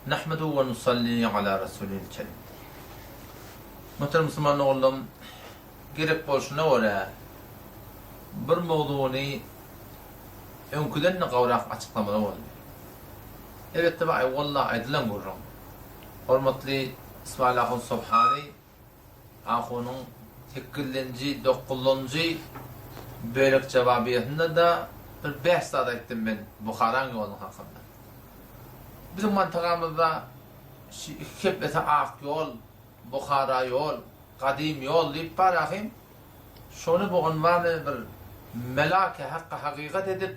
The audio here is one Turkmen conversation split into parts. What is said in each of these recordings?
Nahmeduhu we nusalli ala rasulil kerim. Muhterem musulman doganlarym, gerek bolşuna görä bir mowzugyny öňküden-de gowrak açyklamaly boldy. Elbetde bu walla aýdylan gürrüň. Hormatly Ismail ahun Sobhany Ahunyň sekizinji, dokuzynjy bölek jawabiýasynda-da bir bäş zat aýtdym men Buharaň ýolunyň hakynda. Biziň mantagamyzda şu iki keplese ak ýol, Buhara ýol, gadym ýol diýip bar ahym. Şony bu unwany bir melake hakka hakykat edip,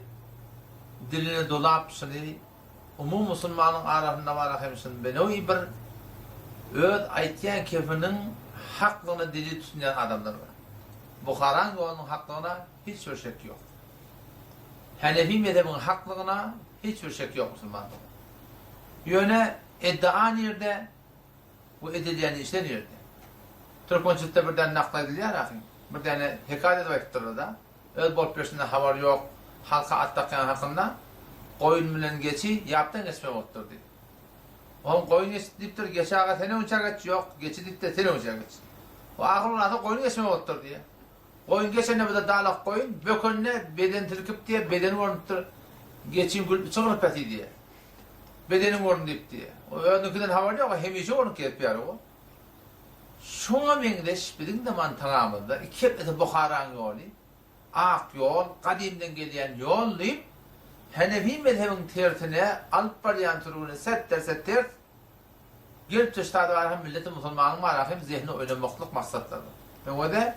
diline dolap şuny Umumy musulmanyň arasynda bar hem şun benowi bir öz aýtýan kepiniň haklygyna delil tutunýan adamlar bar. Buharaň ýolunyň haklygyna hiç bir şek ýok. Hanefi mezhebiň haklygyna hiç bir şek ýok musulman dogan. Ýöne iddia nirde we edilýän işler nirde? Türkmençilikde bir däne nakl aýdylýar ahym. Bir däne hekaýat edip aýdypdyrlar-da. Öz bolup ýörşünden habary ýok halka at dakýan hakynda goýun bilen geçi ýapdan geçmek bolupdyr diýip. Oňa goýun geçdi diýipdir, geçi aga sen öňçä geç, ýok, geçi diýipdir, sen öňçä geç. O ahyr ondan soň goýun geçmek bolupdyr diýýär. Goýun geçende bu-da dalak goýun, bökende bedeni silkip diýýär, bedeni görnüpdir. Geçiň gülüp içi gyryp ýatyr diýýär. Bedeniň göründi diýip diýýär. O özüniňkiden habary ýok, hemişe görnüp gezip ýör o. Şoňa meňzeş biziň-de mantagamyzda iki hepdesi Buharaň ýoly, ak ýol, gadymdan gelýän ýol diýip, Henefi mezhebiň tersine alyp barýan sürgüni set-terse ters, gelip çeşdady bar hem milleti musulmanyň bar hem zehni oýnamaklyk maksatlarydyr. Öňe-de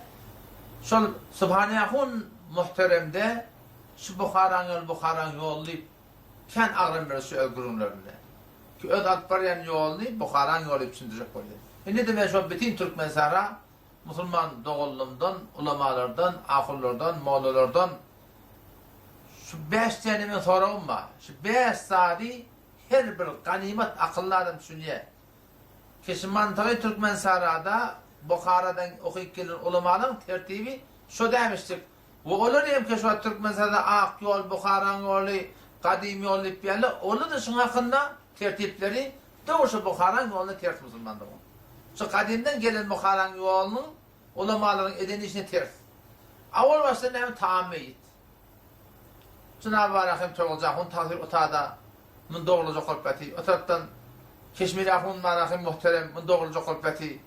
şol Subhanyahun muhteremde şu Buharaň ýoly Buharaň ýoly diýip, Kän agram berdi şu öz gürrüňlerinde. Ki öz alyp barýan ýoluny Buharaň ýoly diýip düşündirjek bolýar. Indi-de men şo bitin Türkmensähra musulman doganlarymdan, ulamalardan, ahunlardan, mollalardan şu bäş däne meň soragym bar. Şu bäş zady her bir ganymat akylly adam düşünýär. Ki şu mantygy Türkmensährada Buharadan okyp gelen ulamalaryň tertibi şo dämişdik. We olar hem ki şu wagt Türkmenistanda ak ýol, Buharaň ýoly, gadym ýol diýip ýaly, olar-da şuň hakynda tertipleri dogry şu Buharaň ýoluna ters musulmandyr. Şu gadymdan gelen Buharaň ýolunyň ulamalaryň eden işine ters. Awal başda näme taam meýit. Jynaby Bara hem Torgul Ahun tagsyr otada mun dogrulajak bolup ýaty. O tarapdan Keşmir Ahun Bara hem muhterem mun dogrulajak bolup ýaty.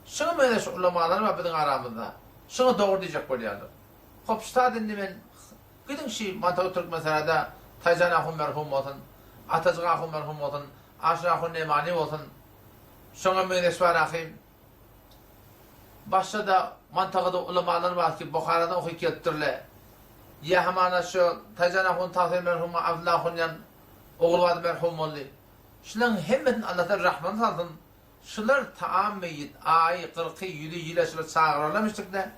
Şuňa meňzeş ulamalar bar biziň aramyzda. Şuňa dogry diýjek bolýarlar. Hop ştat indi men gidiň şi Mantawy Türkmensarada Taýjan ahun merhum bolsun, Atajyk ahun merhum bolsun, Aşyr ahun Nemani bolsun. Şoňa meňzeş bar ahym. Başga-da Mantagada ulamalar bar ki Buharadan okyp gelipdirle. Ýa hamana şu Taýjan ahun tagsyr merhuma Abdylla ahun ýan Ogulbady merhum boldy. Şularyň hemmesini Allatagala rahmany salsyn. Şular taam meýit, aýy, gyrky, ýüzi, ýyla şular çagyrarlarmyşdyk-da.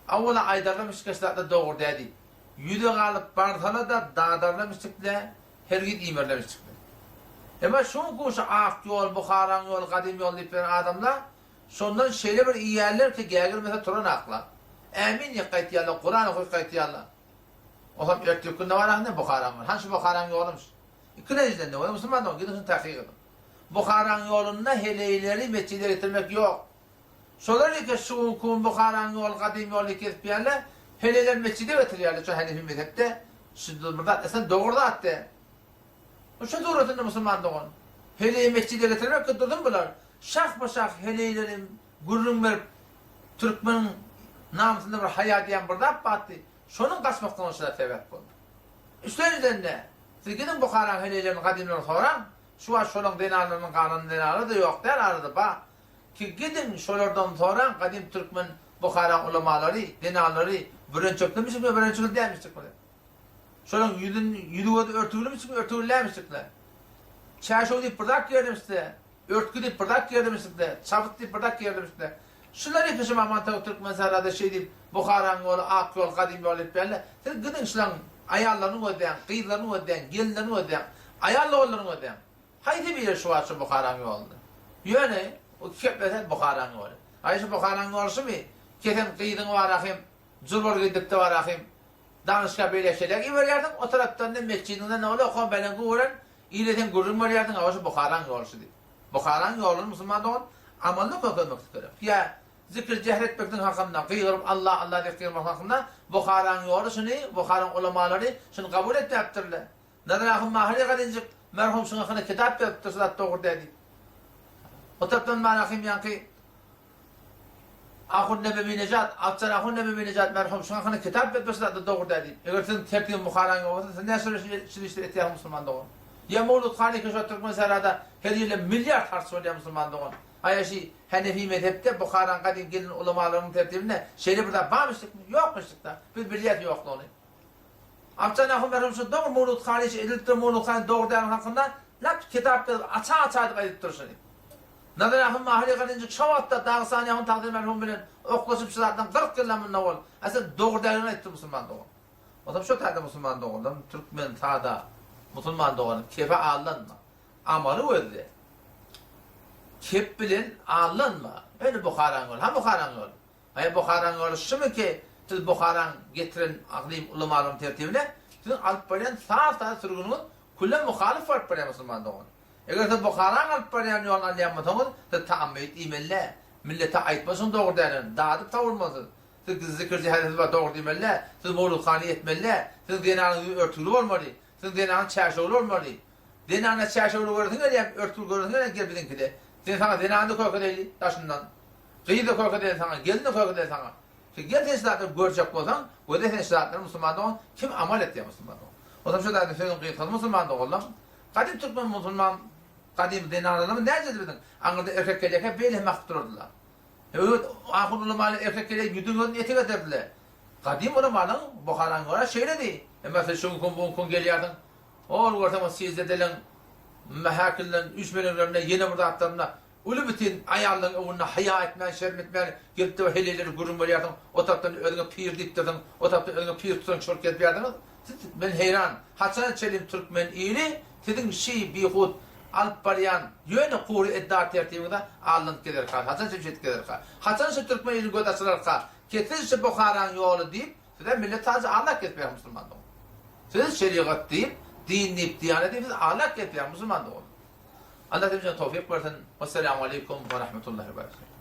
Awala aýdarlarmyşdyk-a şu zatlar dogry däl diýip. Ýüze galyp barsala-da dadarlarmyşdyk-da, hergiz iýmerlermişdik-de. Emma şu günki şu ak ýol, Buharaň ýoly, gadym ýol diýip ýören adamlar şondan şeýle bir iýýärler ki, gägirmese turanaklar. Ämin diýip gaýtýarlar, Kuran okyp gaýtýarlar. Olam ertirki günde bar ahne Buharaň ýoly. Hany şu Buharaň ýolumyş? Ikilenjiden de, musulman dogan, gidiň şuny takyk ediň. Buharaň ýolunda heleýleri metjide getirmek ýok. Şolar eke şu günki gün Buharaň ýoly gadym ýoly kesip ýärler, heleýleri metjide getirýärler şu hanefi mezhepde şu bir zat esen dogry zat däl. Bu şu suratynda musulman dogan. Heleýi metjide getirmek ki dursun bular. Şah ba şah heleýleri gürrüň berip türkmeniň namysynda bir haýa diýen bir zat bardy. Şonuň gaçmaklygyna şular sebäp boldy. Üstleniden-de siz gidiň Buharaň heleýlerini gadymlaryny soraň, Şu wagt şolaň zenanlarynyň galan zenanlary-da ýok däl arada bar. Ki gidiň şolardan soraň gadym türkmen Buharaň ulamalary zenanlary bürençeklimişikmi bürençekli dälmişikmi? Şolaň ýüzün ýüzi gözi örtüglimişikmi örtügli dälmişikmi? Çärşew diýip bir zat gerdimişdi. Örtgi diýip bir zat gerdimişikde, çabyt diýip bir zat gerdimişikde. Şular ýeke şu Mamantaw türkmen sarada şeý diýip Buharaň ýoly ak ýol gadym ýol diýip bärle. Siz gidiň şulaň aýallaryny gözläň, gyzlaryny gözläň, gelinlerini gözläň, aýal doganlaryny gözläň. Haýsy biri şu wagt şu Buharaň ýolunda? Ýöne o keplese Buharaň ýoly. Aý şu Buharaň ýoly şumy? Kesen gyzyň bar ahym, jurbar gidipdi bar ahym. Danyşga beýle şeýle iberýärsiň, o tarapdan-da metjidiňden ol okan belen gören. Ile sen gürrüň berýärsiň, hawa şu Buharaň ýoly şu diýip. Buharaň ýoluny musulman dogan amalda kökezmeklik gerek. Ýa zikr jehr etmekligiň hakynda, gygyryp Allah, Allah diýip gygyrmak hakynda Buharaň ýoly şuny, Buharaň ulamalary şuny kabul etmäpdirler. Nazar ahun Mahyry Galynjyk merhum şuň hakynda kitap ýazypdyr, şu zat dogry däl diýip. O tarapdan Marahym ýaňky Ahun Nebewinejad, Afzal Ahun Nebewinejad merhum şuň hakynda kitap ýazypdyr, şu zat dogry däl diýip. Eger siziň tertibiň Buharaň ýoly bolsa, siz näçe şul işleri etýäňiz musulman dogan? Ýa Mowlud Halyka şo türkmen sährada her ýyla milliard harç bolýar musulman dogan. Aýa şi Henefi mezhepde Buharaň gadym gelin ulamalarynyň tertibinde şeýle bir zat barmyşdykmy? Ýokmyşdykda. Biz bilýäs ýoklugyny. Afzal Ahun merhum şu dogry Mowlud Halyşy edilipdir Mowlud Hany dogry däl hakynda lap kitap ýazyp aça-aça aýdyp aýdyp durşuny. Nazar ahun Mahyry Galynjyk şo wagtda Dagystany ahun Tagdyr merhum bilen oklaşyp şu zatdan 40 ýyldan munda bol. Asyl dogry dälini aýtdy musulman dogan. Otam şo taýda musulman doganlarym türkmen sada musulman doganym kefe aldanma. Amaly gözle. Kep bilen aldanma. Ýöne Buharaň ýoly. Ha Buharaň ýoly. Aý Buharaň ýoly şumyki siz Buharaň getiren aglym ulamalaryň tertibine siziň alyp barýan saz-saz sürgüniňiz küle muhalyf bolup barýar musulman dogan. Eger siz Buharaň alyp barýan ýoluny alýan bolsaňyz siz taam-meýit iýmeli däl. Millete aýtmaşyň dogry däldigini dadyp sawurmaly siz. Siz zikirji häzir bar dogry diýmeli däl. Siz mowludhana ýetmeli däl. Siziň zenanyňyz ýüzi örtügli bolmaly. Siziň zenanyň çärşewli bolmaly. Zenana çärşewli göresiň gelýärmi, örtügli göresiň gelýärmi gel biziňkide. Sen saňa zenany-da kökedeýli daşyndan. Gyz-da kökedeýli saňa, gelin-de kökedeýli saňa. Sen gel sen şu zatlary görjek bolsaň, göze sen şu zatlary musulman dogan kim amal etýär musulman dogan. Onsoň şu zady sözüň gysgasy musulman doganlam. Gadym türkmen musulman gadym zenanlarymyz näcedi biziň aňyrda erkek gelýärkä beýle hem akyp durardylar. Öwet ahun ulamaly erkek gelýär ýüzüň gözüni etek ederdiler. Gadym ulamalaň Buharaň görä şeýledi. Emma sen şu günki bu günki gelýärsiň. Hol görseň o sizdedeleň mähäkilden üýşmeleňlerinde ýene bir zatlarynda uly bitin aýallaryň öňünde haýa etmän şerm etmän gelip-de bir heleýleri gürrüň berýärsiň o tarapdan özüňe pir diýipdirsiň o tarapdan özüňe pir tutan çörk gezip ýärsiňiz siz men heýran haçana çenli türkmen ili siziň şi bihut alyp barýan ýöne gury eddar tertibiňize aldanyp gezerka haçan çenli şeýdip gezerka haçan şu türkmen iliniň gözi açylarka kesil şi Buharaň ýoly diýip Size millet sadece Allah kesmeýär musulman dogan. Siz şerigat diýip, din diýip, diýanet diýip siz Allah kesmeýär musulman dogan. Allah hepimize towfik bersin. Wesselamu aleýkum we rahmetullahi we berekatuh.